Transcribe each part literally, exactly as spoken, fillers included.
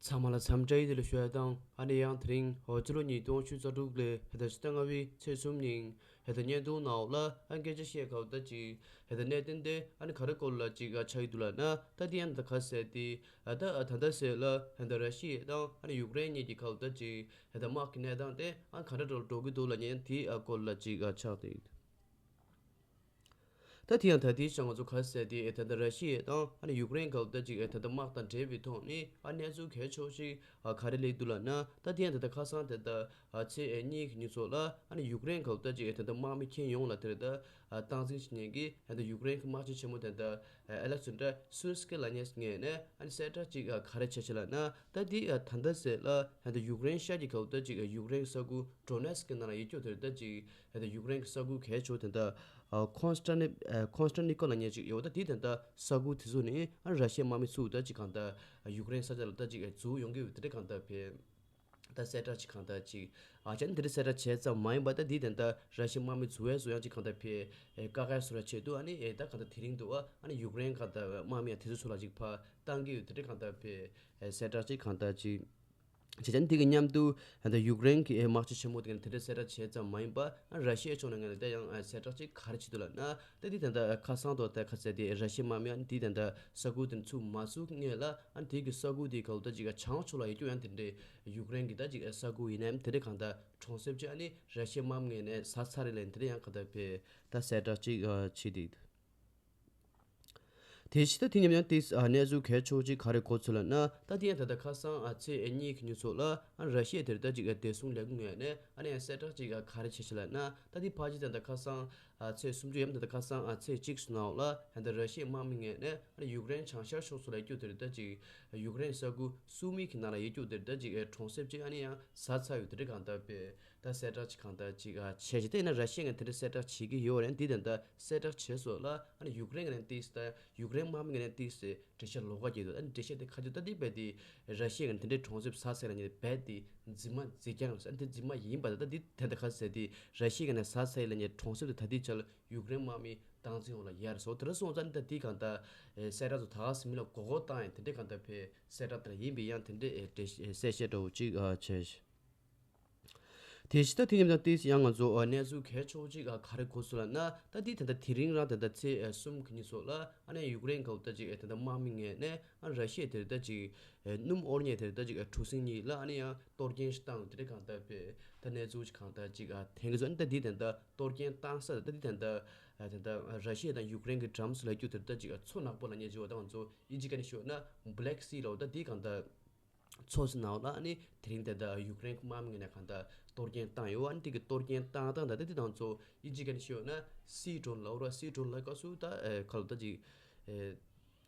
ཚང་མ་ལ་འཚམས་འདྲི་ཡི་དེ་ལ་ཞུ་ཡ་དང་ཨ་ནི་ཡང་དེ་རིང་ཕྱི་ལོ་ཉིས་སྟོང་ཆུ་ཚོད་དྲུག་ལས་ཧེ་ད་ཕྱི་ཟླ་ལྔ་པའི་ཚེས་གསུམ་ཉིན་ཧེ་ད་བརྙན་ཐུང་ནང་ལ་ཨ་སྐད་ཆ་བཤད་གའོ་ད་ཅིག་ཧེ་ད་གནད་དོན་དེ་ཨ་ནི་ག་རེ་སྐོར་ལ་ཅིག་ཨ་ཆགས་ཀྱི་འདུག་ལབ་ན། ད་དེ་ཡང་ད་ག་ཟེར་དེ་ཨ་ད་ཨ་ད་ད་ཟེར་ལ་ཧེ་ད་ར་ཤི་ཡ་དང་ཨ་ནི་ཡུཀ་རེན་གཉིས་ཀྱི་གའོ་ད་ཅིག་ཧེ་ད་དམག་གི་གནས་སྟངས་དེ་ཨ་ག་འདྲ་འགྲོ་འགྲོ་གི་འདུག་ལབ་མཁན་དེ་ཨ་སྐོར་ལ་ཅིག་ཨ་ཆགས་ཏེ། ད་དེ་ཡང་ད་དེའི་ཆ་ང་ཚོ་ག་ཟེར་དེ་ད་ལྟ་ར་ཤི་ཡ་དང་ཨ་ནི་ཡུཀ་རེན་གའོ་ད་ཅིག་ད་ལྟ་དམག་དང་འབྲེལ་བའི་ཐོག་ནས་ཨ་གནས་ཚུལ་གལ་ཆེ་ཤོས་ཤིག་ག་རེ་སླེབས་འདུག་ལབ་ན། ད་དེ་ཡང་ད་ལྟ་ཁ་སང་ད་ལྟ་ཚེས་གཉིས་ཀྱི་ཉིན་ཚོ་ལ་ཨ་ནི་ཡུཀ་རེན་གའོ་ད་ཅིག་ད་ལྟ་དམག་མི་ཁྱོན་ཡོངས་ལ་དེར་ད་སྟངས་འཛིན་བྱེད་མཁན་གྱི་ད་ལྟ་ཡུཀ་རེན་གྱི་དམག་སྤྱི་ཆེན་མོ་ད་ལྟ་ཨ་ལེག་སན་ཌར་སུར་སྐི་ལབ་མཁན་ངོས་ནས་ཨ་ནི་གསལ་བསྒྲགས་ཅིག་ག་རེ་བྱས་བྱས་ལབ་ན། ད་དེ་ད་ལྟ་ཟེར་ལ་ད་ལྟ་ཡུཀ་རེན་ཤར་གྱི་གའོ་ད་ཅིག་ཡུཀ་རེན་གྱི་ས་ཁུལ་ཌོ་ནེ་སི་ཀི་ནང་ལ་ཡོད་རྒྱུ་དེར་ད་ཅིག་ད་ལྟ་ཡུཀ་རེན་གྱི་ས་ཁུལ་གལ་ཆེ་བོ་དེ་འདྲ་ཨ་ཁོན་སི་ཊན་ནི་ཨ་ཁོན་སི་ཊན་ནི་ཀོ་ལབ་མཁན་ཅིག་ཡོད། ད་དེ་དེ་འདྲ་ས་ཁུལ་དེ་ཚོ་ནི་ཨ་ར་ཤི་ཡའི་དམག་མི་ཚུར་ད་ཅིག་གང་ལྟར་ཡུཀ་རེན་ས་ཆ་ལ་ད་ཅིག་འཛུལ་ཡོང་གི་ཡོད། དེ་འདྲ་གང་ལྟར་ཕེ་ད་གསལ་བསྒྲགས་ཅིག་གང་ལྟར་ཅིག་ཨ་ཅག་ནི་དེ་འདྲ་གསལ་བསྒྲགས་བྱས་ཙམ་མ་ཡིན་པ། ད་དེ་དེ་འདྲ་ར་ཤི་ཡའི་དམག་མི་འཛུལ་བའི་བཟོ་ཡང་ཅིག་གང་ལྟར་ཕེ་ཨེ་དཀའ་ངལ་བཟོ་ར་བྱེད་འདུག་ཨ་ནི་ཨེ་ད་གང་ལྟར་དེ་རིང་འདུག་ཨ་ཨ་ནི་ཡུཀ་རེན་གང་ལྟར་དམག་མི་ཡང་དེ་ཚོ་ཚུར་ལ་ཅིག་ཕར་བཏང་གི་ཡོད། དེ་འདྲ་གང་ལྟར་ཕེ་ཨེ་གསལ་བསྒྲགས་ཅིག་གང་ལྟར་ཅིག་བྱས་ཙང་འདི་གི་མཉམ་དུ་ད་ལྟ་ཡུཀ་རེན་གྱི་དམག་སྤྱི་ཆེན་མོ་དེ་ག་ནས་དེ་འདྲའི་གསལ་བསྒྲགས་བྱས་ཙམ་མ་ཡིན་པ། ར་ཤི་ཡའི་ཕྱོགས་ནས་ངས་ད་ཡང་གསལ་བསྒྲགས་ཅིག་ག་རེ་བྱེད་འདུག་ལབ་ན། ད་འདི་ད་ལྟ་ཁ་སང་དུ་ད་ག་ཟེར་དེ་ར་ཤི་ཡའི་དམག་མི་ཨ་ནི་འདི་ད་ལྟ་ས་ཁུལ་དེ་ཚུར་མ་བཙུགས་སྔོན་ལ་ཨ་ནི་དེ་གི་ས་ཁུལ་དེ་ག་ལ་ད་ཅིག་བྱང་ཕྱོགས་ལ་ཡོད་རྒྱུ་ཡང་དེ་འདྲའི་ཡུཀ་རེན་གྱི་ད་ཅིག་ས་ཁུལ་ཡིན་ནའི་དེ་འདྲའི་གང་ལྟར་གྲོང་གསེབ་ཅིག་ཨ་ནི་ར་ཤི་ཡའི་དམག་མི་ངོས་ནས་ཟ་ཚར་རེད་ལབ། དེ་འདྲའི་ཡང་གང་ལྟར་ཕེ་ད་གསལ་བསྒྲགས་ཅིག་བྱེད་དེ། དེ་ཕྱི་ད་དེ་མཉམ་ཡང་ཏིས་ཨ་གནས་ཚུལ་གལ་ཆེ་བོ་ཅིག་ག་རེ་གོ་ཚུལ་ལབ་ན། ད་དེ་ཡང་ད་ལྟ་ཁ་སང་ཨ་ཚེས་གཉིས་ཀྱི་ཉིན་ཚོ་ལ་ཨ་ར་ཤི་ཡ་དེར་ད་ཅིག་ཨ་བདེ་སྲུང་ལས་ཁུངས་ངོས་ནས་ཨ་ནི་ཡང་གསལ་བསྒྲགས་ཅིག་ཨ་ག་རེ་བྱས་ཤག་ལབ་ན། ད་དེ་ཕལ་ཆེར་ད་ལྟ་ཁ་སང་ཨ་ཚེས་སུམ་ཅུ་ཡམ་ད་ལྟ་ཁ་སང་ཨ་ཚེས་གཅིག་སུ་ནང་ལ་ད་ལྟ་ར་ཤི་ཡའི་དམག་མི་ངོས་ནས་ཨ་ནི་ཡུཀ་རེན་བྱང་ཤར་ཕྱོགས་སུ་ལ་རྒྱུ་དེར་ད་ཅིག་ཡུཀ་རེན་ས་ཁུལ་སུ་མི་གི་ནང་ལ་ཡོད་རྒྱུ་དེར་ད་ཅིག་ཨ་གྲོང་གསེབ་ཅིག་ཨ་ནི་ཡང་ཟ་ཚར་ཡོད། དེ་འདྲ་གང་ལྟར་ཕེ་ད་གསལ་བསྒྲགས་ཅིག་གང་ལྟར་ཅིག་ཨ་བྱས་ཤག་དེ་ཡིན་ན་ར་ཤི་ཡ་ངོས་དེ་འདྲ་གསལ་བསྒྲགས་བྱེད་ཀྱི་ཡོད་རེད། འདི་ད་ལྟ་གསལ་བསྒྲགས་བྱས་སོང་ལ་ཨ་ནི་ཡུཀ་རེན་ངོས་ནས་ཏིས་ད་ཡུཀ་རེན་དམག་མི་ངོས་ནས་ཏིས་འགྲེལ་བཤད་ལོགས་ཀ་བརྒྱབ་འདུག་ཨ་ནི་འགྲེལ་བཤད་དེ་ག་ཚོད་ད་འདི་རྦད་དེ་ར་ཤི་ཡ་ངོས་དེ་འདྲའི་གྲོང་གསེབ་ཟ་ཟེར་ལབ་མཁན་རྦད་དེ་རྫུན་མ་རྫིག་རྐྱང་རེད། ཨ་ནི་དེ་རྫུན་མ་ཡིན་པ་ད་ད་འདི་དེ་ད་ག་ཟེར་དེ་ར་ཤི་ཡ་ངོས་ནས་ཟ་ཟེར་ལབ་མཁན་གྲོང་གསེབ་དེ་ད་འདི་ཆ་ལ་ཡུཀ་རེན་དམག་མི་སྟངས་འཛིན་འོག་ལ་ཡར་སོང་། དེ་འདྲ་སོང་ཙང་ནི་ད་འདི་གང་ལྟར་ཨེ་གསལ་བསྒྲགས་ཚོ་ད་ག་སེ་མི་ལ་མགོ་སྐོར་བཏང་ཡང་དེ་འདྲའི་གང་ལྟར་ཕེ་གསལ་བསྒྲགས་དེ་ལ་ཡིན་པའི་ཡང་དེ་འདྲའི་ཨེ་འགྲེལ་བཤད་གསལ་བཤད་འདྲ་བོ་ཅིག་ཨ་བྱས། དེ་ཕྱི་ད་དེ་མཉམ་དུ་ཏིས་ཡང་ང་ཚོ་ཨ་གནས་ཚུལ་གལ་ཆེ་བོ་ཅིག་ཨ་ག་རེ་གོ་སོང་ལབ་ན། ད་འདི་ད་ལྟ་དེ་རིང་རང་ད་ལྟ་ཚེས་ཨ་གསུམ་གྱི་ཉིན་སོགས་ལ་ཨ་ནི་ཡུཀ་རེན་ག་ལ་ད་ཅིག་ཨ་ད་ལྟ་དམག་མི་ངོས་ནས་ཨ་ར་ཤི་ཡ་དེར་ད་ཅིག་ཨ་སྣུམ་དབོར་མཁན་དེར་ད་ཅིག་ཨ་གྲུ་གཟིངས་གཉིས་ལ་ཨ་ནི་ཡང་གཏོར་སྐྱོན་ཞིག་བཏང་དེ་འདྲ་གང་ལྟར་ཕེ་ད་གནས་ཚུལ་ཅིག་གང་ལྟར་ཅིག་ཨ་ཐོན་གྱི་འདུག་ཨ་ནི་ད་འདི་ད་ལྟ་གཏོར་སྐྱོན་བཏང་ས་ད་འདི་ད་ལྟ་ཨ་ད་ལྟ་ར་ཤི་ཡ་དང་ཡུཀ་རེན་གྱི་འགྲམ་སུ་ལ་རྒྱུ་དེར་ད་ཅིག་ཨ་མཚོ་ནག་པོ་ལབ་མཁན་ཅིག་ཡོད། ད་ང་ཚོ་དབྱིན་ཇི་སྐད་ནས་ཞུས་ན་Black Sea ལབ། ད་འདི་གང་ལྟར་མཚོ་ཟེར་ནའོ་ལ་ཨ་ནི་དེ་རིང་དེ་འདྲ་ཡུཀ་རེན་དམག་མི་ངོས་ནས་གང་ལྟར་གཏོར་སྐྱོན་བཏང་ཡོད། ཨ་ནི་དེ་གི་གཏོར་སྐྱོན་བཏང་སྟངས་དང་ད་ལྟ་དེ་དང་ཚོ་དབྱིན་ཇི་སྐད་ནས་ཤོད་ན་སི་ཌོན་ལབ་ར། སི་ཌོན་ལབ་སྐབས་སུ་ད་ཨེ་ག་ལ་ད་ཅིག་ཨེ་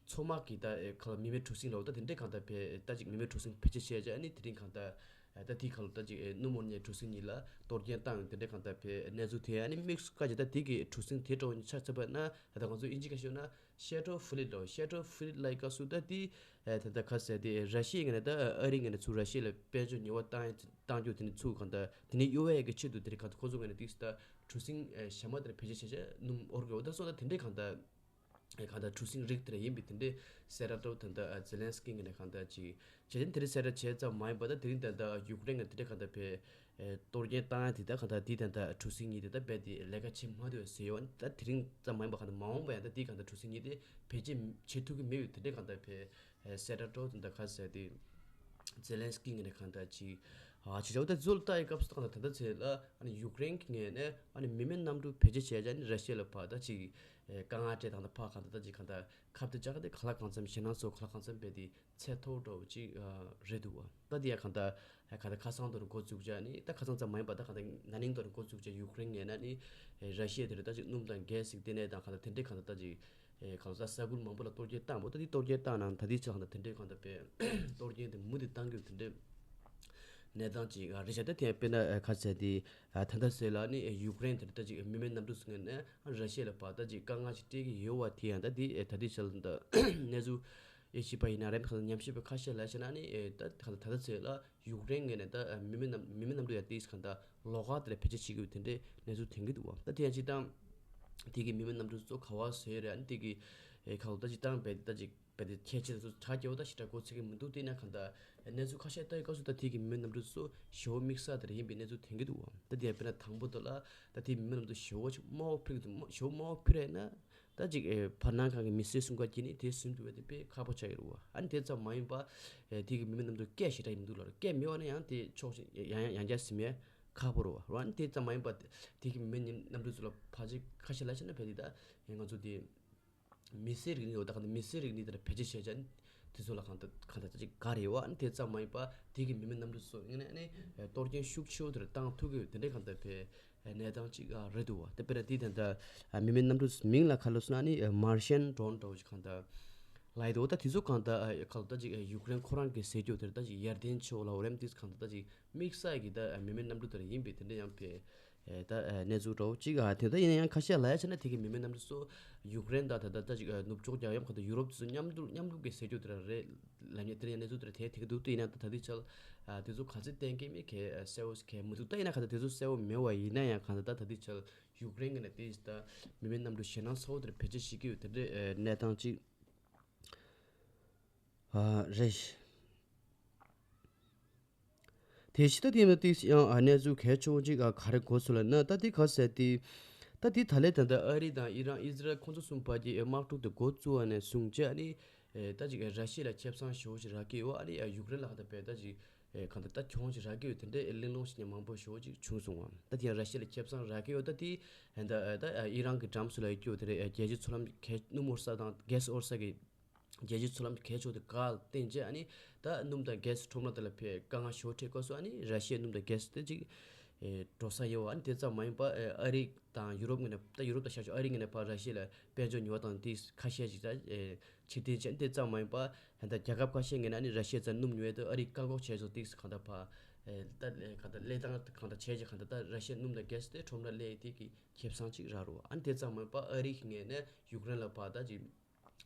མཚོ་དམག་གི་ད་ཨེ་ག་ལ་མི་མེད་གྲུ་གཟིངས་ལབ། ད་དེ་འདྲའི་གང་ལྟར་ཕེ་ད་ཅིག་མི་མེད་གྲུ་གཟིངས་བེད་སྤྱོད་བྱས་རྗེས་ཨ་ནི་དེ་རིང་གང་ལྟར་ཨེ་ད་དེ་ག་ལ་ད་ཅིག་ཨེ་སྣུམ་དབོར་མཁན་གྲུ་གཟིངས་གཉིས་ལ་གཏོར་སྐྱོན་བཏང་ཡོད། དེ་འདྲའི་གང་ལྟར་ཕེ་གནས་ཚུལ་དེ་ཨ་ནི་དམིགས་སུ་བཀར་རྗེས་ད་དེ་གི་གྲུ་གཟིངས་དེ་འདྲ་བོ་ཆ་ཚང་པ་ན་ད་ང་ཚོ་དབྱིན་ཇི་སྐད་ཤོད་ན། ཤེ་ཌོ་ཕི་ལིཊ་ལོ། ཤེ་ཌོ་ཕི་ལིཊ་ལབ་སྐབས་སུ་ད་དེ་ཨེ་ད་ད་ག་ཟེར་དེ་ར་ཤི་ཡའི་ངོས་ནས་ད་ཨ་རིའི་ངོས་ནས་ཚུར་ར་ཤི་ཡ་ལ་དཔལ་འབྱོར་ཉེས་པ་བཏང་བཏང་རྒྱུ་དེ་ནི་ཚུར་གང་ལྟར་དེ་ནི་གཡོ་བའི་གི་ཆེད་དུ་དེ་རིང་གང་ལྟར་ཁོ་ཚོ་ངོས་ནས་དེ་ད་གྲུ་གཟིངས་ཨེ་ཞྭ་དམར་དེར་བེད་སྤྱོད་བྱས་བྱས་སྣུམ་དབོར་དགོས། ད་སོང་ད་དེ་འདྲའི་གང་ལྟར་ཨེ་གང་ལྟར་གྲུ་གཟིངས་རིགས་དེ་འདྲ་ཡིན་པའི་དེ་འདྲའི་གསལ་བསྒྲགས་འདྲ་བོ་ད་ད་ཨ་ཛེ་ལན་སི་ཀི་ངོས་ནས་གང་ལྟར་ཅིག་བྱས་ཏེ་དེ་རིང་གསལ་བསྒྲགས་བྱས་ཙམ་མ་ཡིན་པ། ད་དེ་རིང་ད་ལྟ་ཡུཀ་རེན་གྱི་དེ་འདྲ་གང་ལྟར་བས་ཨེ་གཏོར་སྐྱོན་བཏང་ཡ་དེ་ད་གང་ལྟར་དེ་ད་ལྟ་གྲུ་གཟིངས་གཉིས་དེ་ད་རྦད་དེ་ལས་ཀ་བྱེད་མ་ཐུབ་ཟེར་ཡོད། ད་དེ་རིང་ཙམ་མ་ཡིན་པ་གང་ལྟར་མ་འོངས་པ་ཡང་ད་དེ་གང་ལྟར་གྲུ་གཟིངས་གཉིས་དེ་བེད་སྤྱོད་བྱེད་ཐུབ་ཀྱི་མེད་པའི་དེ་འདྲ་གང་ལྟར་བས་ཨེ་གསལ་བསྒྲགས་འདྲ་བོ་དེ་འདྲ་ག་ཟེར་དེ་ཛེ་ལན་སི་ཀི་ངོས་ནས་གང་ལྟར་ཅིག་ཨ་ཅིག་བྱ་བ་ད་གཙོ་བོ་ལྟ་ཡི་སྐབས་སུ་ད་གང་ལྟར་ད་ལྟ་ཚེ་ལ་ཨ་ནི་ཡུཀ་རེན་གྱི་ངོས་ནས་ཨ་ནི་མི་མེད་གནམ་གྲུ་བེད་སྤྱོད་བྱས་རྗེས་ཨ་ནི་ར་ཤི་ཡ་ལ་ཕར་ད་ཅིག་ཨེ་དཀའ་ངལ་སྤྲད་དང་ད་ཕར་གང་ལྟར་ད་ཅིག་གང་ལྟར་ཁ་གཏད་བཅག་ག་དེ་ག་ལ་གང་འཚམ་ཞེད་སྣང་ཚོ་ག་ལ་གང་འཚམ་རྦད་དེ་ཚད་མཐོ་བོ་འདྲ་བོ་ཅིག་ཨ་རེད་འདུག་བ། ད་དེ་ཡང་གང་ལྟར་ཨ་གང་ལྟར་ཁ་སང་དུ་འགོ་བཙུགས་བྱས་ནི་ད་ཁ་སང་ཙམ་མ་ཡིན་པ་ད་གང་ལྟར་ན་ནིང་དུ་འགོ་བཙུགས་བྱས་ཡུཀ་རེན་ངོས་ནས་ནི་ཨེ་ར་ཤི་ཡ་དེ་རེད་ད་ཅིག་སྣུམ་དང་གྷེ་སི་ཟིག་ལྟེ་གནས་དང་གང་ལྟར་དེ་འདྲའི་གང་ལྟར་ད་ཅིག་ཨེ་གང་ལྟར་ས་ཁུལ་མང་པོ་ལ་གཏོར་སྐྱོན་བཏང་བོ། ད་དེ་གཏོར་སྐྱོན་བཏང་ན་ད་དེ་ཚོ་གང་ལྟར་དེ་འདྲའི་གང་ལྟར་བས་གཏོར་སྐྱོན་དེ་མུ་མཐུད་བཏང་གི་ཡོད། དེ་འདྲའི་གནས་སྟངས་ཅིག་ཨ་རེད་ཤག་ད་དེ་ཡང་དཔེར་ན་ཨེ་ག་ཟེར་དེ་ཨ་ད་ལྟ་ཟེར་ལ་ནི་ཨེ་ཡུཀ་རེན་དེ་རེད་ད་ཅིག་མི་མེད་གནམ་གྲུ་ཟིག་ངོས་ནས་ཨ་ར་ཤི་ཡ་ལ་ཕར་ད་ཅིག་དཀའ་ངལ་ཅིག་སྤྲད་ཀྱི་ཡོད་བ། དེ་ཡང་ད་དེ་ཨེ་ད་དེ་ཆ་ལ་ད་གནས་ཚུལ་ཨེ་ཤེས་པ་ཡིན་ན་རེམ་ཁ་ལ་ཉམས་ཞིབ་པ་ཁ་ཤས་ལ་བྱས་ན་ནི་ཨེ་ད་ད་ད་ལྟ་ཚེ་ལ་ཡུཀ་རེན་ངོས་ནས་ད་ཨེ་མི་མེད་གནམ་མི་མེད་གནམ་གྲུ་ཡང་དེ་གང་ལྟར་ལོགས་ཀ་དེ་ལ་བེད་སྤྱོད་བྱེད་ཀྱི་ཡོད། དེ་འདྲའི་གནས་ཚུལ་ཐོན་གྱི་འདུག་བ། ད་དེ་ཡང་ཅིག་ད་དེ་གི་མི་མེད་གནམ་གྲུ་གཙོ་ག་བ་བཟོས་རེད། ཨ་ནི་དེ་གི་ཨེ་ཁ་ལོ་ད་ཅིག་བཏང་བས་ད་ཅིག་ དཔེ་དེ་ཁྱད་ཆོས་དེ་ཚོ་གྲ་རྒྱས་པོ་ད་ཞེ་དྲག་མགོ་ཚོད་ཀྱི་མི་འདུག་དེ་ན་གང་ལྟར་གནས་ཚུལ་ཁ་ཤས་ལྟ་ཡི་སྐབས་སུ་ད་དེ་གི་མི་མི་རྣམས་ཚོ་ཞེ་པོ་དམིགས་བསལ་དེ་འདྲ་ཡིན་པའི་གནས་ཚུལ་ཐོན་གྱི་འདུག་བ། ད་དེ་ཡང་དཔེར་ན་དང་པོ་དེ་ལ་ད་དེ་མི་མི་རྣམས་ཚོ་ཞེ་པོ་ཅིག་དམའ་བོ་ཕུལ་གྱི་འདུག་དམའ་ཞེ་པོ་དམའ་བོ་ཕུལ་རེད་ན། ད་ཅིག་ཨེ་བར་སྣང་ཁང་གི་མི་སེར་གསུམ་ཀ་གྱིས་ནི་དེ་ཟིན་ཐུབ་པ་དེ་དཔེ་ཁག་པོ་ཆགས་ཡོད་རེད་བ། ཨ་ནི་དེ་ཙམ་མ་ཡིན་པ་ཨེ་དེ་གི་མི་མི་རྣམས་ཚོ་སྐད་ཞེ་དྲག་ཡིན་འདུག་ལ། སྐད་མེད་པ་ན་ཡང་དེ་ཕྱོགས་ཡང་ཡང་ཡང་བསྐྱར་ཟིན་ཡས་ཁག་པོ་རེད་བ། ཨ་ནི་དེ་ཙམ་མ་ཡིན་པ་དེ་གི་མི་མི་རྣམས་ཚོ་ལ་ཕལ་ཆེར་ཁ་ཤས་ལ་བྱས་ན་ཕལ་ཆེར་ད་ང་ཚོ་དེ། མི་སེར་རིག་གནས་འོ་ད་ག་ད་མི་སེར་རིག་གནས་དེར་བེད་སྤྱོད་བྱས་ཙང་དེ་ཚོ་ལ་གང་ལྟར་གང་ལྟར་ཅིག་དགའ་རེད་བ། ཨ་ནི་དེ་ཙམ་མ་ཡིན་པ་དེ་གི་མི་མི་རྣམས་ཚོ་ཡིན་ནའི་ཨ་ནི་གཏོར་སྐྱོན་ཤུགས་ཆེ་བོ་དེར་བཏང་ཐུབ་ཀྱི་ཡོད་དེ་འདྲའི་གང་ལྟར་བའི་གནས་སྟངས་ཅིག་རེད་འདུག་བ། དེ་དཔེར་ན་དེ་ད་ལྟ་མི་མི་རྣམས་ཚོ་མིང་ལ་ག་ལ་སོང་ན་ཨ་ནི་མར་ཤན་ཌོན་འདྲ་བོ་ཅིག་གང་ལྟར་ལབ་ཡོད་འདུག་ད་དེ་ཚོ་གང་ལྟར་ག་ལ་ད་ཅིག་ཡུཀ་རེན་ཁོ་རང་གི་ཟེར་རྒྱུ་དེར་ད་ཅིག་ཡར་ལྡན་ཕྱོགས་ལ་འོ་རེམ་དེ་གང་ལྟར་ད་ཅིག་དམིགས་བསལ་གྱི་ད་མི་མི་རྣམས་ཚོ་དེར་ཡིན་པའི་དེ་འདྲ་ཡང་བའི། ཨེ་ད་ཨེ་གནས་ཚུལ་འདྲ་བོ་གཅིག་ཨ་དེ་ད་ཡིན་ན་ཡང་ཁ་ཤས་ལབ་ཡ་བྱས་ན་དེ་གི་མི་མི་རྣམས་ཚོ་ཡུཀ་རེན་དང་ད་ད་ད་ཅིག་ཨ་ནུབ་ཕྱོགས་རྒྱལ་ཡོངས་ཁག་ཏུ་ཡུ་རོབ་དེ་ཚོ་མཉམ་དུ་མཉམ་རུབ་ཀྱི་ཟེར་རྒྱུ་དེ་ར་རེད་ལབ་ཉེ་དེ་ར་ཡང་གནས་ཚུལ་དེ་ར་དེ་དེ་གི་འདུག་དེ་ཡིན་ན་ད་ད་དེ་ཆལ་ཨ་དེ་ཚོ་ག་ཚོད་བསྟན་གྱི་མེད་གལ་གསལ་བོ་གལ་མི་འདུག་ད་ཡིན་ན་ག་ད་དེ་ཚོ་གསལ་བོ་མེད་བ་ཡིན་ན་ཡང་ག་ད་ད་ད་དེ་ཆལ་ཡུཀ་རེན་གི་ནས་དེ་ད་མི་མི་རྣམས་ཚོ་ཞེད་སྣང་ཚ་བོ་དེ་ར་བེད་སྤྱོད་བྱེད་ཀྱི་ཡོད་དེ་འདྲའི་ཨེ་གནས་སྟངས་གཅིག་ཨ་རེད། དེ་ཕྱི་ད་དེ་ཡིན་ན་ཏིག་ཡང་ཨ་གནས་ཚུལ་གལ་ཆེ་བོ་གཅིག་ཨ་ག་རེ་གོ་སོང་ལབ་ན། ད་དེ་ག་ཟེར་ཏེ། ད་དེ་ད་ལས་ད་ལྟ་ཨ་རི་དང་ཨི་རན་ཨི་ཟི་རལ་ཁོང་ཚོ་གསུམ་བར་གྱི་དམག་འཁྲུག་དེ་འགོ་བཙུགས་པ་ནས་བཟུང་བྱས་ཨ་ནི་ད་ཅིག་ར་ཤི་ཡ་ལ་ཁེ་བཟང་ཞེ་པོ་ཅིག་རག་གི་ཡོད། ཨ་ནི་ཡུཀ་རེན་ལ་ད་དཔེ་ད་ཅིག་གང་ལྟར་ད་གྱོང་ཅིག་རག་གི་ཡོད། དེ་འདྲའི་གླེང་སློང་ཞིག་མང་པོ་ཞེ་པོ་ཅིག་བྱུང་སོང་བ། ད་དེ་ཡང་ར་ཤི་ཡ་ལ་ཁེ་བཟང་རག་གི་ཡོད། ད་དེ་ད་ཨི་རན་གྱི་འགྲམ་སུ་ལ་ཡོད་ཀྱི་ཡོད། དེ་རེད། རྒྱལ་སྤྱིའི་མཚོ་ལམ་གས་སྣུམ་འོར་ས་དང་གས་འོར་ས་གི་རྒྱལ་སྤྱིའི་མཚོ་ལམ་གལ་ཆེ་བ་དེ་ག་ལ་བརྟེན་བྱས་ཨ་ནི་ད་སྣུམ་དང་གས་ཁྲོམ་ར་དེ་ལ་ཕའི་དཀའ་ངལ་ཞེ་པོ་འཕྲད་སྐབས་སུ་ཨ་ནི་ར་ཤི་ཡའི་སྣུམ་དང་གས་དེ་ཅིག་ཨེ་འགྲོ་ས་ཡོད་པ། ཨ་ནི་དེ་ཙམ་མ་ཡིན་པ་ཨེ་ཨ་རི་དང་ཡུ་རོབ་ངོས་ནས་ད་ཡུ་རོབ་དང་ཤར་ཕྱོགས་ཨ་རི་ངོས་ནས་ཕར་ར་ཤི་ཡ་ལ་དཔལ་འབྱོར་ཉོ་བ་དང་དེ་ཁ་ཤས་ཤིག་ད་ཨེ་ཕྱིར་འཐེན་བྱས། ཨ་ནི་དེ་ཙམ་མ་ཡིན་པ་ད་ལྟ་རྒྱལ་ཁབ་ཁ་ཤས་ངོས་ནས་ཨ་ནི་ར་ཤི་ཡ་རྩ་སྣུམ་ཉོ་ཡས་དེ་ཨ་རི་བཀག་འགོག་བྱས་སོང་། དེ་གང་ལྟར་ཕར་ཨེ་ད་ཨེ་གང་ལྟར་ལས་སྟངས་གང་ལྟར་བྱས་ཀྱི་གང་ལྟར་ད་ར་ཤི་ཡའི་སྣུམ་དང་གས་དེ་ཁྲོམ་ར་སླེབས་དེ་གི་ཁེ་བཟང་ཅིག་རག་རུ། ཨ་ནི་དེ་ཙམ་མ་ཡིན་པ་ཨ་རི་གི་ངོས་ནས་ཡུཀ་རེན་ལ་ཕར་ད་ཅིག་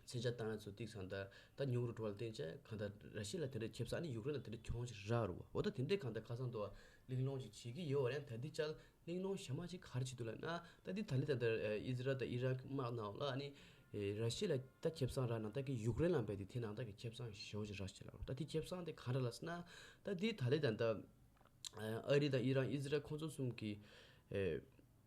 མཚོན་ཆ་བཏང་ཡ་ཚོ་ཏིག་སང་ད་ད་ཉུང་རུ་འགྲོ་བ་ལ་བརྟེན་བྱས་གང་ལྟར་ར་ཤི་ཡ་ལ་དེ་འདྲའི་ཁེ་བཟང་ཨ་ནི་ཡུཀ་རེན་ལ་དེ་འདྲའི་གྱོང་ཞིག་རག་རུ་བ། འོ་ད་དེ་འདྲའི་གང་ལྟར་ཁ་སང་དུ་བ་གླེང་སློང་ཞིག་བྱེད་ཀྱི་ཡོད་རེད། ད་འདི་ཅལ་གླེང་སློང་ཞེ་མ་ཅིག་ག་རེ་བྱེད་འདུག་ལབ་ན། ད་འདི་ད་ལི་ད་ལྟ་ཨི་ཟི་རལ་དང་ཨི་རན་གྱི་དམག་ནང་ལ་ཨ་ནི་ར་ཤི་ཡ་ལ་ད་ཁེ་བཟང་རག་ན་ད་གི་ཡུཀ་རེན་ལ་བས་ཏེ་དེ་ནང་ད་གི་ཁེ་བཟང་ཞེ་པོ་ཅིག་རག་ཅིག་ལབ་རུ། ད་དེ་ཁེ་བཟང་དེ་ག་རེ་ལབ་ཟེར་ན། ད་འདི་ད་ལི་ད་ལྟ་ཨ་རི་དང་ཨི་རན་ཨི་ཟི་རལ་ཁོང་ཚོ་གསུམ་གྱི་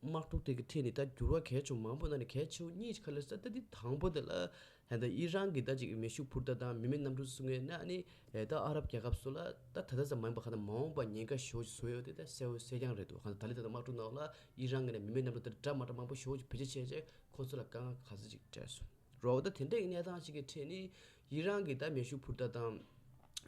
དམག་འཁྲུག་དེ་གི་ཁྲོད་ནས་ད་འགྱུར་བ་གལ་ཆེ་མང་པོ་ནང་ནས་གལ་ཆེ་བོ་གཉིས་ཤིག་ག་རེ་ལབ་ཟེར་ན། ད་འདི་དང་པོ་དེ་ལ་ད་ལྟ་ཨི་རན་གྱི་ད་ཅིག་མེ་ཤུགས་འཕུར་མདའ་དང་མི་མེད་གནམ་གྲུ་གསུང་ངེས་ན་ཨ་ནི་ད་ཨ་རབ་རྒྱལ་ཁབ་སོགས་ལ་ད་ད་ལྟ་ཙམ་མ་ཡིན་པ་ག་ད་མ་འོངས་པ་ཉེན་ཁ་ཞེ་པོ་ཅིག་བཟོ་ཡོད་དེ་ད་གསལ་བོ་གསལ་རྐྱང་རེད་འདུག་ག་ད་ད་ལི་ད་ལྟ་དམག་འཁྲུག་ནང་ལ་ཨི་རན་གྱི་ནས་མི་མེད་གནམ་གྲུ་དེ་འདྲ་མ་འདྲ་མང་པོ་ཞེ་པོ་ཅིག་བེད་སྤྱོད་བྱས་རྗེས་ཁོ་ཚོ་ལ་དཀའ་ངལ་ག་ཚོད་ཅིག་འཕྲད་སོང་རོགས། ད་དེ་འདྲའི་གནས་སྟངས་ཤིག་གི་ཁྲོད་ནས་ཨི་རན་གྱི་ད་མེ་ཤུགས་འཕུར་མདའ་དང་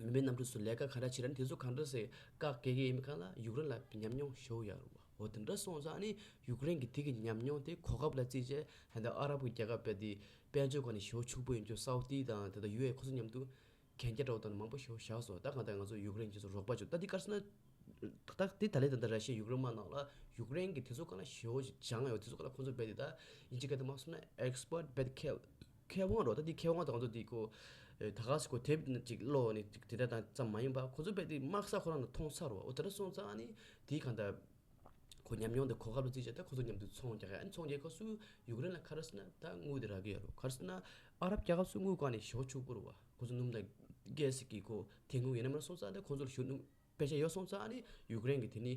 མི་མེད་གནམ་གྲུ་ཚོ་ལས་ཀ་ག་འདྲ་བྱེད་ར་ནི་དེ་ཚོ་ག་འདྲ་སེ་བཀག་གེ་གེ་ཡིན་མི་གང་ལ་ཡུཀ་རེན་ལ་ཉམས་མྱོང་ཞེ་པོ་ཡོད་རེད་བ། འོ་དེ་འདྲ་སོང་ཙང་ཨ་ནི་ཡུཀ་རེན་གྱི་དེ་གི་ཉམས་མྱོང་དེ་གོ་སྐབས་ལ་བརྩིས་བྱས་ད་ལྟ་ཨ་རབ་ཀྱི་རྒྱལ་ཁབ་དཔེ་དེ་དཔལ་འབྱོར་སྒང་ནས་ཞེ་པོ་ཕྱུག་པོ་ཡིན་རྒྱུ་སའུ་ཏི་དང་ད་ལྟ་ཡུ་ཨེ་ཁོ་ཚོ་མཉམ་དུ་གན་རྒྱ་འདྲ་བོ་དང་མང་པོ་ཞེ་པོ་བཞག་སོང་། ད་གང་ལྟར་ང་ཚོ་ཡུཀ་རེན་གྱི་ཚོ་རོགས་པ་བྱུང་། ད་འདི་ག་རེ་ཟེར་ན། ད་འདི་ད་ལས་ད་ལྟ་ར་ཤི་ཡ་ཡུཀ་རེན་དམག་ནང་ལ་ཡུཀ་རེན་གྱི་དེ་ཚོ་གང་ལ་ཞེ་པོ་ཞིག་སྦྱང་ཡོད། དེ་ཚོ་གང་ལ་ཁོ་ཚོ་རྦད་དེ་ད་ཡིན་གཅིག་ག་དེ་མ་སོང་ན་ཨེག་སི་པར་ཊི་རྦད་དེ་མཁས་མཁས་དབང་རོ། ད་འདི་མཁས་དབང་དང་ང་ཚོ་འདི་ཁོ་ད་ག་སེ་ཁོ་དེབ་ཅིག་ཀློག་ནས་དེ་འདྲ་དང་ཙམ་མ་ཡིན་པ་ཁོ་ཚོ་རྦད་དེ་དམག་ས་ཁོ་རང་ལ་མཐོང་ཚར་བ། འོ་དེ་འདྲ་སོང་ཙང་ཨ་ནི་དེའི་གང་ལྟར་ཁོ་ཉམས་མྱོང་དེ་གོ་སྐབས་ལ་བརྩིས་བྱས་ད་ཁོ་ཚོ་མཉམ་དུ་ཚོང་རྒྱག་ཡ། ཨ་ནི་ཚོང་རྒྱག་སྐབས་སུ་ཡུཀ་རེན་ལ་ག་རེ་ཟེར་ན་ད་དངུལ་དེ་རག་གི་ཡོད་རོ། ག་རེ་ཟེར་ན་ཨ་རབ་རྒྱལ་ཁབ་ཚོ་དངུལ་སྒང་ནས་ཞེ་པོ་ཕྱུག་པོ་རེད་བ། ཁོ་ཚོ་སྣུམ་དང་གས་ཀྱི་ཁོ་ཐོན་ཁུངས་ཡོད་ན་མེད་ན་སོང་ཙང་ད་ཁོ་ཚོ་ལ་ཞུ་སྣུམ་དཔེ་ཆ་ཡོད་སོང་ཙང་ཨ་ནི་ཡུཀ་རེན་གྱི་དེ་ནི་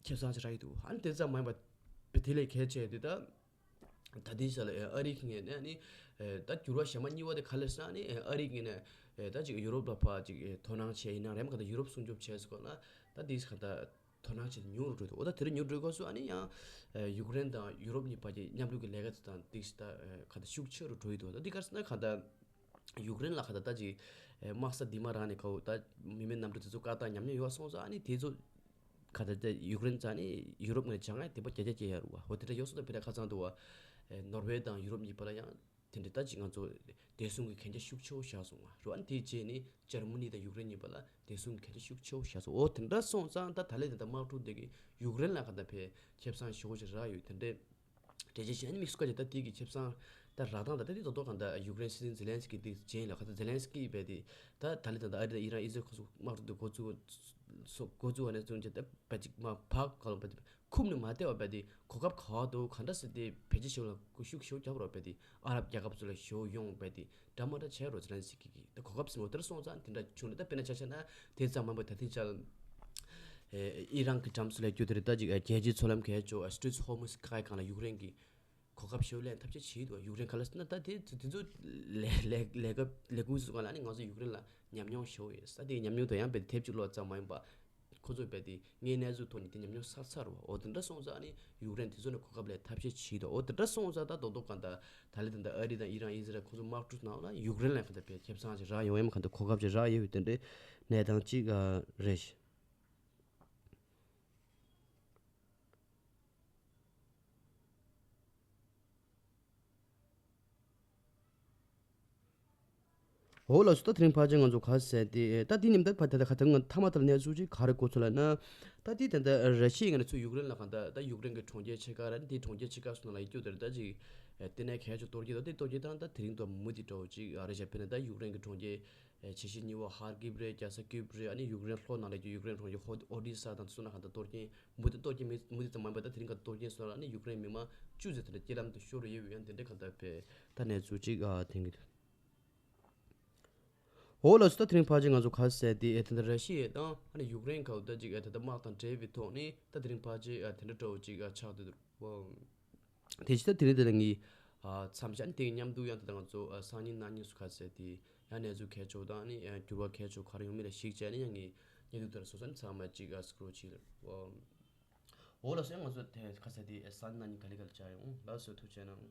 ཁེ་བཟང་ཞིག་རག་གི་འདུག་ཨ་ནི་དེ་ཙམ་མ་ཡིན་པ་དེ་ལས་གལ་ཆེ་དེ་ད་ད་ལྟའི་ཆ་ལ་ཨ་རི་གི་ངོས་ནས་ཨ་ནི་ད་འགྱུར་བ་གཞན་པ་གཉིས་པ་དེ་ག་རེ་ཟེར་ན། ཨ་ནི་ཨ་རི་གི་ངོས་ནས་ད་ཅིག་ཡུ་རོབ་ལ་ཕར་ཅིག་དོ་སྣང་བྱས་ཡིན་ན་རེམ་ག་ད་ཡུ་རོབ་སྲུང་སྐྱོབ་བྱས་སོང་ན་ད་དེ་ག་ད། དོ་སྣང་བྱེད་ཉུང་རུ་འགྲོ་འདུག་འོ་ད་དེ་རུ་ཉུང་རུ་འགྲོའི་སྐབས་སུ་ཨ་ནི་ཡང་ཡུཀ་རེན་དང་ཡུ་རོབ་གཉིས་བར་གྱི་མཉམ་ལུགས་ཀྱི་ལས་ཀ་དེ་དང་ཏིག་ད་ག་ད་ཤུགས་ཆེ་རུ་འགྲོ་ཡི་འདུག་ད་འདི་ག་རེ་ཟེར་ན་ག་ད་ཡུཀ་རེན་ལ་ག་ད་ད་ཅིག་དམག་ས་འདི་མ་རང་ནས་ག་འོ་ད་མི་མེད་གནམ་གྲུ་དེ་ཚོ་བཀག་སྟངས་ཉམས་མྱོང་ཡོད་སོང་ཙང་ཨ་ནི་དེ་ཚོ་ག་ད་ད་ཡུཀ་རེན་ཙང་ནི་ཡུ་རོབ་ངོས་ནས་བྱང་ང་དེ་པ་རྒྱ་རྒྱ་སྐྱེ་ཡ་རུ་བ། འོ་དེ་འདྲ་ཡོད་སོང་ད་བེ་ད་ཁ་ཚང་འདུག་བ། ནོར་ཝེ་དང་ཡུ་རོབ་གཉིས་བར་ལ་ཡང་དེ་འདྲ་ད་ཅིག་ང་ཚོ་བདེ་སྲུང་གི་གན་རྒྱ་ཤུགས་ཆེ་བོ་བཞག་སོང་བ་རུ། ཨ་ནི་དེའི་རྗེས་ནི་འཇར་མ་ནི་དང་ཡུཀ་རེན་གཉིས་བར་ལ་བདེ་སྲུང་གི་གན་རྒྱ་ཤུགས་ཆེ་བོ་བཞག་སོང་། འོ་དེ་འདྲ་སོང་ཙང་ད་ད་ལས་དེ་འདྲ་དམག་འཁྲུག་དེ་གི་ཡུཀ་རེན་ལ་ག་ད་ཕའི་ཁེ་བཟང་ཞེ་པོ་ཅིག་རག་ཡོད། དེ་འདྲའི་འགྲེལ་བཤད་བྱས་ནས་དམིགས་སུ་བཀར་ཏེ་ད་དེ་གི་ཁེ་བཟང་ ད་རག་སྟངས་ད་ལྟ་དེ་ད་ལྟ་གང་ལྟར་ཡུཀ་རེན་སྲིད་འཛིན་ཛེ་ལན་སི་ཀི་དེ་བྱས་ལ་ཁ་ད་ཛེ་ལན་སི་ཀི་བས་དེ་ད་ད་ལི་ད་ད་ཨ་རི་དང་ཨི་རན་ཨི་ཟི་རལ་ཁོ་ཚོ་དམག་འཁྲུག་དེ་འགོ་བཙུགས་སོ་འགོ་བཙུགས་བ་ནས་བཟུང་བྱས་ད་བས་ཅིག་མ་བག་ག་ལ་བས་དེ་ཁུམ་ནས་མ་བལྟས་བ་བས་དེ་གོ་སྐབས་ག་བ་འདུག་ག་འདྲ་སེ་དེ་བས་ཅིག་ཞུ་ལ་ཤུགས་ཤུགས་རྒྱབ་རོགས་བས་དེ་ཨ་རབ་རྒྱལ་ཁབ་ཚོ་ལ་ཞུ་ཡོང་བས་དེ་འདྲ་མ་འདྲ་བྱས་རོགས་ཛེ་ལན་སི་ཀི་གི་ད་གོ་སྐབས་ཟིན་འོ་དེར་སོང་ཙང་དེ་འདྲ་བྱུང་ནས་ད་དཔེར་ན་ཆ་བཞག་ན་དེ་ཙམ་མ་འབད་ད་ཐེངས་ཆ་ཨི་རན་གི་གྲམ་སུ་ལས་རྒྱུ་དེ་རེད་ད་ཅིག་རྒྱལ་སྤྱིའི་མཚོ་ལམ་གལ་ཆོ་སི་ཊྲེཊ་ཧོར་མུ་ཛི་ཁ་ཁང་ལ་ཡུཀ་རེན་གི་གོ་སྐབས་ཤོར་ལེན་ཐབས་ཤེས་བྱེད་འདུག་ཡུཀ་རེན་ག་ལ་ཟེར་ན་ད་དེ་དེ་ཚོ་ལས་ལས་ལས་ཀ་ལས་ཁུངས་སུ་གང་ལ་ནི་ང་ཚོ་ཡུཀ་རེན་ལ་ཉམས་མྱོང་ཤོར་ཡོད་ས་དེ་ཉམས་མྱོང་དང་ཡང་བས་དེབ་ཅིག་ཀློག་ཙམ་མ་ཡིན་པ་ཁོ་ཚོ་བས་དེ་ངའི་གནས་ཚུལ་ཐོག་ནས་དེ་ཉམས་མྱོང་སར་ཚར་བ་འོ་དེ་འདྲ་སོང་ཙང་ནི་ཡུཀ་རེན་དེ་ཚོ་ནས་གོ་སྐབས་ལས་ཐབས་ཤེས་བྱེད་འདུག་འོ་དེ་འདྲ་སོང་ཙང་ད་རྡོག་རྡོག་གང་ལྟར་ད་ལི་དེ་འདྲ་ཨ་རི་དང་ཨི་རན་ཨི་ཟི་རལ་ཁོ་ཚོ་དམག་འཁྲུག་ནང་ལ་ཡུཀ་རེན་ལ་གང་ལྟར་བས་ཁེ་བཟང་ཅིག་རག་ཡོང་ཡ་མ་གང་ལྟར་གོ་སྐབས་ཅིག་རག་ཡོད་དེ་འདྲའི་གནས་སྟངས་ཅིག་རེད། འོ་ལགས་སོ། ད་དེ་རིང་ཕལ་ཆེར་ང་ཚོ་ག་ཟེར་ཏེ་ད་འདི་ཉིན་ད་ཕ་ད་ད་ཁ་ཐང་ཐ་མ་ལྟར་གནས་ཚུལ་ཅིག་ག་རེ་གོ་ཚུལ་ལ་ན། ད་འདི་ད་ད་ར་ཤི་ཡ་ང་ཚོ་ཡུཀ་རེན་ལ་གང་ད་ད་ཡུཀ་རེན་གྱི་གྲོང་ཁྱེར་ཆེ་ཁག་ར་འདི་གྲོང་ཁྱེར་ཆེ་ཁག་སོང་ན་ལ་ཡི་སྐྱོ་དེར་ད་ཅིག་ཏེ་ནས་གལ་ཆེ་གཏོར་སྐྱོན་ད་དེ་གཏོར་སྐྱོན་དང་ད་དེ་རིང་ད་མུ་དེ་འདྲ་བོ་ཅིག་རེ་བཞག་ཕེ་ན་ད་ཡུཀ་རེན་གྱི་གྲོང་ཁྱེར་ཆེ་ཤོས་གཉིས་པ་ཧར་ཀིབ་རེད། རྒྱལ་ས་ཀིབ་རེད། ཨ་ནི་ཡུཀ་རེན་ལྷོ་ནང་ལ་ཡི་ཡུཀ་རེན་གྲོང་ཁྱེར་ཧོ་ཨོ་ཌི་ས་དང་སོང་ན་གང་ད་གཏོར་སྐྱོན། མུ་མཐུད་གཏོར་སྐྱོན་མི་མུ་མཐུད་ཙམ་མ་ཡིན་པར་ད་དེ་རིང་ག་གཏོར་སྐྱོན་སོང་ར་ནི་ཡུཀ་རེན་མི་མང་བཅུ་ཙམ་དེ་འདྲ་རྐྱེན་ལམ་དུ་ཤོར་ཡོད་ཡང་དེ་འདྲ་གང་ལྟར་བས་ད་གནས་ཚུལ་ཅིག་ཨ་ཐེངས་ཀྱི་འོ་ལགས་སོ། ད་དེ་རིང་ཕལ་ཆེར་ང་ཚོ་ག་ཟེར་ཏེ་ཨེ་ད་ད་ར་ཤི་ཡ་དང་ཨ་ནི་ཡུཀ་རེན་ག་ད་ཅིག་ཨེ་ད་ད་དམག་དང་འབྲེལ་བའི་ཐོག་ནས་ད་དེ་རིང་ཕལ་ཆེར་ཨ་དེ་འདྲ་འདྲ་བོ་ཅིག་ཨ་ཆགས་འདུག་དེ་ཅི་ད་དེ་རིང་དེ་ལ་ངས་ཨ་མཚམས་བཞག་ནས་དེ་མཉམ་དུ་ཡང་ད་ད་ང་ཚོ་ཨ་སང་ཉིན་གནངས་ཉིན་སུ་ག་ཟེར་ཏེ་ཡང་གནས་ཚུལ་གལ་ཆེ་བ་དང་ཨ་ནི་ཨ་འགྱུར་བ་གལ་ཆེ་བ་ག་རེ་ཡོང་མིན་ལ་གཞིགས་བྱས་ནས་ཡང་ངས་ཉེ་དུ་དེར་སོ་སོ་ནས་ཚང་མ་ཅིག་ཨ་སི་ཀྲོལ་བྱེད་ལ། འོ་ལགས་སོ། ང་ཚོ་དེ་ཁ་ས་དེ་ཨེ་ས་ན་ནི་ག་ལེ་ག་ལེ་བྱ་ཡོང་། ལགས་སོ། ཐུགས་རྗེ་གནང་།